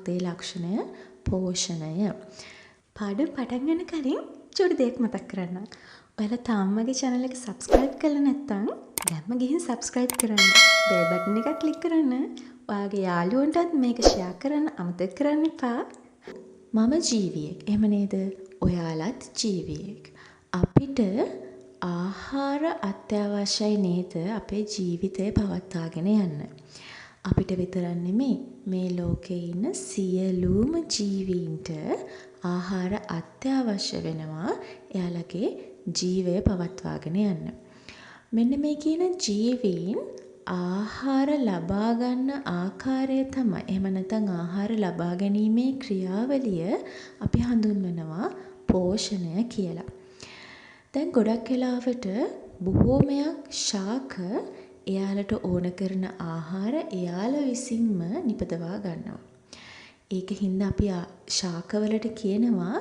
මොකක්ද ඒ ලක්ෂණය? පෝෂණය. පාඩම පටන් ගන්න කලින් චූටි දෙයක් මතක් කරන්නම්. ඔයාලා තාම මගේ channel එක subscribe කරලා නැත්නම් දැන්ම ගිහින් subscribe කරන්න. බෙල් බටන් එක ක්ලික් කරන්න. ඔයාගේ යාළුවන්ටත් මේක ෂෙයා කරන්න අමතක කරන්න එපා. මම ජීවියෙක්. එහෙම නේද? ඔයාලත් ජීවියෙක්. අපිට ආහාර අත්‍යවශ්‍යයි නේද අපේ ජීවිතය පවත්වාගෙන යන්න. අපිට විතරක් නෙමෙයි, මේ ලෝකේ ඉන්න සියලුම ජීවීන්ට ආහාර අත්‍යවශ්‍ය වෙනවා එයාලගේ ජීවය පවත්වාගෙන යන්න. මෙන්න මේ කියන ජීවීන් ආහාර ලබා ගන්න ආකාරය තමයි, එහෙම නැත්නම් ආහාර ලබා ගැනීමේ ක්‍රියාවලිය අපි හඳුන්වනවා පෝෂණය කියලා. දැන් ගොඩක් වෙලාවට බොහෝමයක් ශාක එයාලට ඕන කරන ආහාර එයාලා විසින්ම නිපදවා ගන්නවා. ඒක හින්දා අපි ශාකවලට කියනවා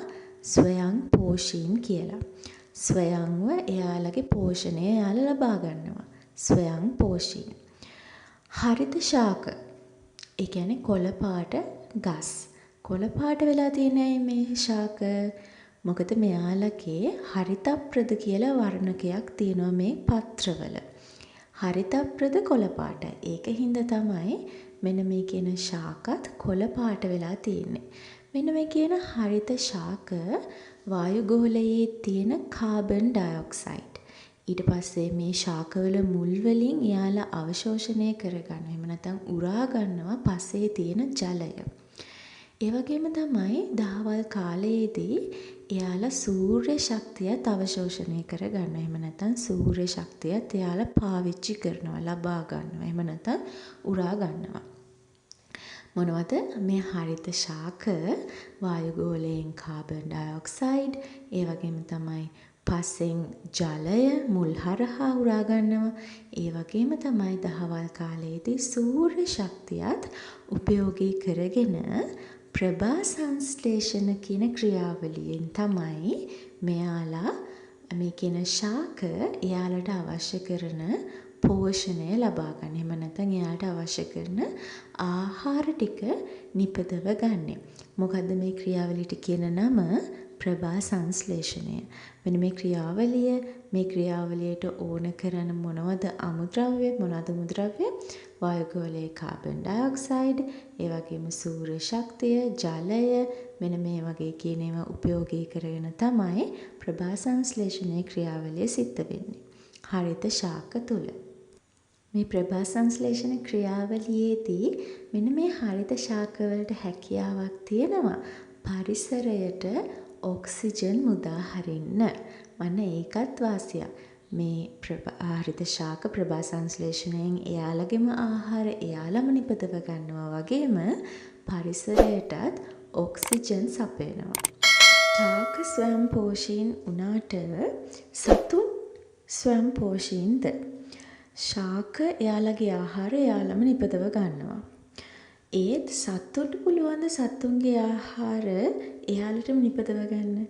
ස්වයං පෝෂීන් කියලා. ස්වයංව එයාලගේ පෝෂණය එයාලා ලබා ගන්නවා. ස්වයං පෝෂීන්. හරිත ශාක. ඒ කියන්නේ කොළ පාට ගස්. කොළ පාට වෙලා තියෙන ඇයි මේ ශාක? මොකද මෙයාලගේ හරිතප්‍රද කියලා වර්ණකයක් තියෙනවා මේ පත්‍රවල. හරිතප්‍රද කොළ පාටයි. ඒක හින්දා තමයි මෙන්න මේ කියන ශාකත් කොළ පාට වෙලා තියෙන්නේ. මෙන්න මේ කියන හරිත ශාක වායුගෝලයේ තියෙන කාබන් ඩයොක්සයිඩ්. ඊට පස්සේ මේ ශාකවල මුල් වලින් එයාලා අවශෝෂණය කරගන්නවා. එහෙම නැත්නම් උරා ගන්නවා පසේ තියෙන ජලය. ඒ වගේම තමයි දහවල් කාලයේදී එයාලා සූර්ය ශක්තියත් අවශෝෂණය කරගන්නවා. එහෙම නැත්නම් සූර්ය ශක්තියත් එයාලා පාවිච්චි කරනවා, ලබා ගන්නවා. එහෙම නැත්නම් උරා ගන්නවා. මොනවද මේ හරිත ශාක? වායුගෝලයෙන් කාබන් ඩයොක්සයිඩ්, ඒ වගේම තමයි පසෙන් ජලය මුල් හරහා උරා ගන්නවා. ඒ වගේම තමයි දහවල් කාලයේදී සූර්ය ශක්තියත් උපයෝගී කරගෙන ප්‍රභා සංශ්ලේෂණ කියන ක්‍රියාවලියෙන් තමයි මෙයාලා මේ කියන ශාක එයාලට අවශ්‍ය කරන පෝෂණය ලබා ගන්න. එහෙම නැත්නම් එයාලට අවශ්‍ය කරන ආහාර ටික නිපදව ගන්නෙ. මොකද්ද මේ ක්‍රියාවලියට කියන නම? ප්‍රභා සංශ්ලේෂණය. මෙන්න මේ ක්‍රියාවලිය, මේ ක්‍රියාවලියට ඕන කරන මොනවද අමුද්‍රව්‍ය? මොනවද අමුද්‍රව්‍ය? වායුගෝලයේ කාබන් ඩයොක්සයිඩ්, ඒ වගේම සූර්ය ශක්තිය, ජලය, මෙන්න මේ වගේ කියන ඒවා උපයෝගී කරගෙන තමයි ප්‍රභා සංශ්ලේෂණයේ ක්‍රියාවලිය සිද්ධ වෙන්නේ හරිත ශාක තුල. මේ ප්‍රභා සංශ්ලේෂණ ක්‍රියාවලියේදී මෙන්න මේ හරිත ශාකවලට හැකියාවක් තියෙනවා පරිසරයට ඔක්සිජන් මුදා හරින්න. අන්න ඒකත් වාසියක්. මේ හරිත ශාක ප්‍රභා සංශ්ලේෂණයෙන් එයාලගේම ආහාර එයාලම නිපදව ගන්නවා වගේම පරිසරයටත් ඔක්සිජන් සපයනවා. ශාක ස්වයං පෝෂීන් වුණාට සතුන් ස්වයං පෝෂීන්ද? ශාක එයාලගේ ආහාර එයාලම නිපදව ගන්නවා. ඒත් සත්තුන්ට පුළුවන් ද සත්තුන්ගේ ආහාර එයාලටම නිපදව ගන්න?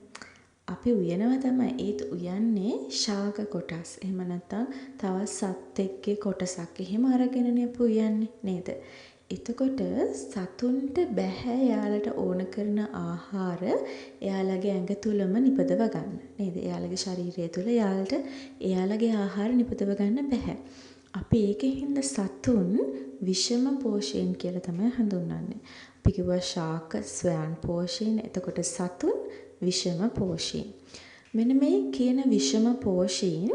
අපි උයනවා තමයි. ඒත් උයන්නේ ශාක කොටස්. එහෙම නැත්නම් තවත් සත්තෙක්ගේ කොටසක් එහෙම අරගෙනනේ අපි උයන්නේ නේද? එතකොට සතුන්ට බැහැ එයාලට ඕන කරන ආහාර එයාලගේ ඇඟ තුලම නිපදව ගන්න. නේද? එයාලගේ ශරීරය තුල එයාලට එයාලගේ ආහාර නිපදව ගන්න බැහැ. අපි ඒකෙන් හින්දා සතුන් විෂම පෝෂීන් කියලා තමයි හඳුන්වන්නේ. අපි කිව්වා ශාක ස්වයං පෝෂීන්. එතකොට සතුන් විෂම පෝෂීන්. මෙන්න මේ කියන විෂම පෝෂීන්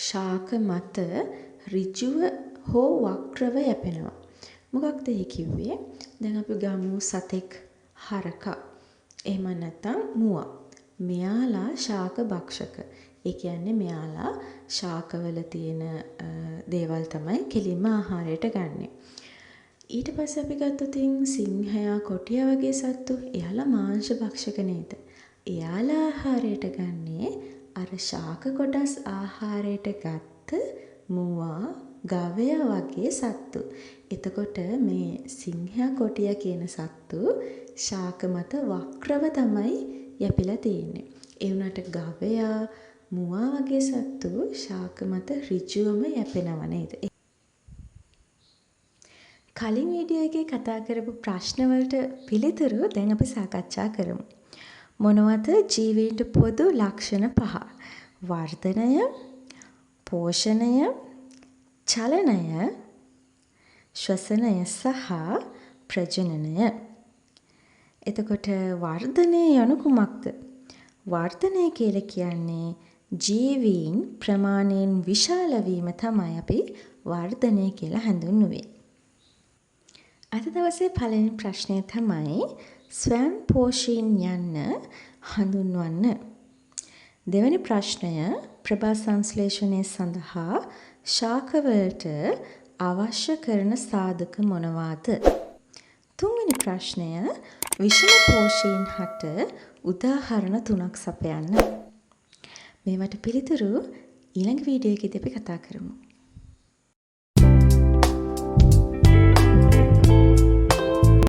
ශාක මත ඍජුව හෝ වක්‍රව යැපෙනවා. මොකක්ද ඒ කිව්වේ? දැන් අපි ගමු සතෙක් හරකා. එහෙම නැත්නම් මුවා. මෙයාලා ශාක භක්ෂක. ඒ කියන්නේ මෙයාලා ශාකවල තියෙන දේවල් තමයි කෙලින්ම ආහාරයට ගන්නෙ. ඊට පස්සේ අපි ගත්තොත් සිංහයා කොටියා වගේ සත්තු එයාලා මාංශ භක්ෂක නේද? එයාලා ආහාරයට ගන්නේ අර ශාක කොටස් ආහාරයට ගත්ත මුවා ගවයා වගේ සත්තු. එතකොට මේ සිංහයා කොටියා කියන සත්තු ශාක මත වක්‍රව තමයි යැපිලා තියෙන්නේ. ඒ වුණාට ගවයා මුවා වගේ සත්තු ශාක මත ඍජුවම යැපෙනව නේද? කලින් වීඩියෝ එකේ කතා කරපු ප්‍රශ්න වලට පිළිතුරු දැන් අපි සාකච්ඡා කරමු. මොනවද ජීවීන්ට පොදු ලක්ෂණ පහ? වර්ධනය, පෝෂණය, චලනය, ශ්වසනය සහ ප්‍රජනනය. එතකොට වර්ධනය යනු කුමක්ද? වර්ධනය කියලා කියන්නේ ජීවීන් ප්‍රමාණයෙන් විශාල වීම තමයි අපි වර්ධනය කියලා හඳුන්වුවේ. අද දවසේ පළවෙනි ප්‍රශ්නය තමයි ස්වයංපෝෂීන් යන්න හඳුන්වන්න. දෙවැනි ප්‍රශ්නය ප්‍රභා සංශ්ලේෂණය සඳහා ශාකවලට අවශ්‍ය කරන සාධක මොනවාද? තුන්වෙනි ප්‍රශ්නය විෂමපෝෂීන් හට උදාහරණ තුනක් සපයන්න. මේවට පිළිතුරු ඊළඟ වීඩියෝ එකේදී අපි කතා කරමු.